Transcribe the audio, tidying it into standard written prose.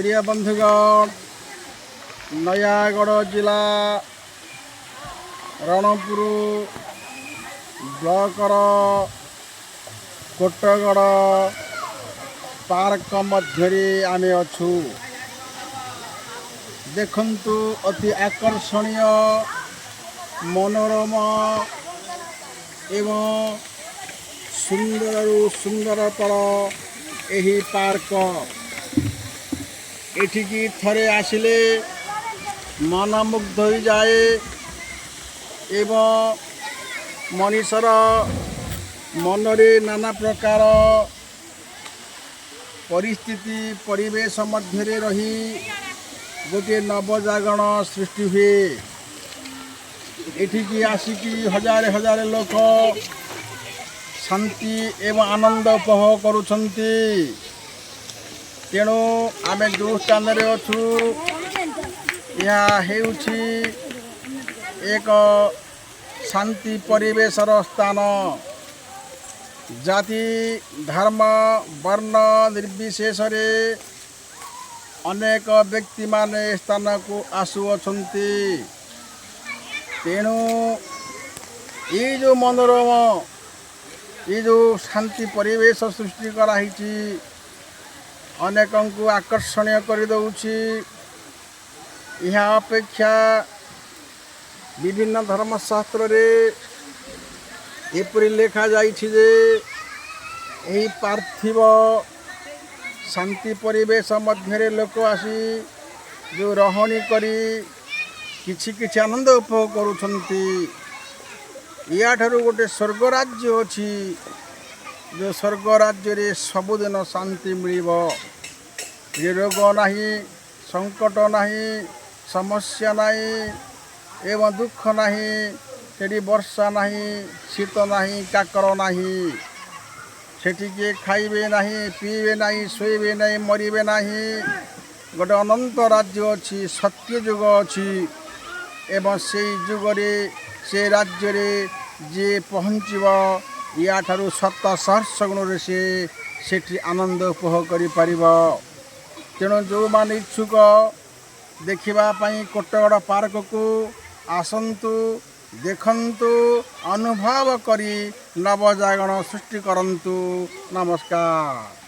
ପ୍ରିୟ ବନ୍ଧୁଗଣ, ନୟାଗଡ଼ ଜିଲ୍ଲା ରଣପୁର ବ୍ଲକର କୋଟଗଡ଼ ପାର୍କ ମଧ୍ୟରେ ଆମେ ଅଛୁ। ଦେଖନ୍ତୁ, ଅତି ଆକର୍ଷଣୀୟ, ମନୋରମ ଏବଂ ସୁନ୍ଦରରୁ ସୁନ୍ଦରତର ଏହି ପାର୍କ। ଏଠିକି ଥରେ ଆସିଲେ ମନମୁଗ୍ଧ ହୋଇଯାଏ ଏବଂ ମଣିଷର ମନରେ ନାନା ପ୍ରକାର ପରିସ୍ଥିତି, ପରିବେଶ ମଧ୍ୟରେ ରହି ଗୋଟିଏ ନବଜାଗରଣ ସୃଷ୍ଟି ହୁଏ। ଏଠିକି ଆସିକି ହଜାର ହଜାର ଲୋକ ଶାନ୍ତି ଏବଂ ଆନନ୍ଦ ଉପଭୋଗ କରୁଛନ୍ତି। ତେଣୁ ଆମେ ଯେଉଁ ସ୍ଥାନରେ ଅଛୁ, ଏହା ହେଉଛି ଏକ ଶାନ୍ତି ପରିବେଶର ସ୍ଥାନ। ଜାତି, ଧର୍ମ, ବର୍ଣ୍ଣ ନିର୍ବିଶେଷରେ ଅନେକ ବ୍ୟକ୍ତିମାନେ ଏ ସ୍ଥାନକୁ ଆସୁଅଛନ୍ତି। ତେଣୁ ଏଇ ଯେଉଁ ମନୋରମ, ଏଇ ଯେଉଁ ଶାନ୍ତି ପରିବେଶ ସୃଷ୍ଟି କରାହେଇଛି, ଅନେକଙ୍କୁ ଆକର୍ଷଣୀୟ କରିଦେଉଛି। ଏହା ଅପେକ୍ଷା ବିଭିନ୍ନ ଧର୍ମଶାସ୍ତ୍ରରେ ଏପରି ଲେଖାଯାଇଛି ଯେ ଏହି ପାର୍ଥିବ ଶାନ୍ତି ପରିବେଶ ମଧ୍ୟରେ ଲୋକ ଆସି ଯେଉଁ ରହଣି କରି କିଛି କିଛି ଆନନ୍ଦ ଉପଭୋଗ କରୁଛନ୍ତି, ୟାଠାରୁ ଗୋଟେ ସ୍ୱର୍ଗ ରାଜ୍ୟ ଅଛି, ଯେଉଁ ସ୍ୱର୍ଗ ରାଜ୍ୟରେ ସବୁଦିନ ଶାନ୍ତି ମିଳିବ, ଯେ ରୋଗ ନାହିଁ, ସଙ୍କଟ ନାହିଁ, ସମସ୍ୟା ନାହିଁ ଏବଂ ଦୁଃଖ ନାହିଁ। ସେଠି ବର୍ଷା ନାହିଁ, ଶୀତ ନାହିଁ, କାକର ନାହିଁ। ସେଠି କିଏ ଖାଇବେ ନାହିଁ, ପିଇବେ ନାହିଁ, ଶୋଇବେ ନାହିଁ, ମରିବେ ନାହିଁ। ଗୋଟେ ଅନନ୍ତ ରାଜ୍ୟ ଅଛି, ସତ୍ୟ ଯୁଗ ଅଛି ଏବଂ ସେଇ ଯୁଗରେ, ସେ ରାଜ୍ୟରେ ଯିଏ ପହଞ୍ଚିବ, ୟାଠାରୁ ଶତ ସହସ୍ର ଗୁଣରେ ସେ ସେଠି ଆନନ୍ଦ ଉପଭୋଗ କରିପାରିବ। ତେଣୁ ଯେଉଁମାନେ ଇଚ୍ଛୁକ ଦେଖିବା ପାଇଁ, କୋଟଗଡ଼ ପାର୍କକୁ ଆସନ୍ତୁ, ଦେଖନ୍ତୁ, ଅନୁଭବ କରି ନବଜାଗରଣ ସୃଷ୍ଟି କରନ୍ତୁ। ନମସ୍କାର।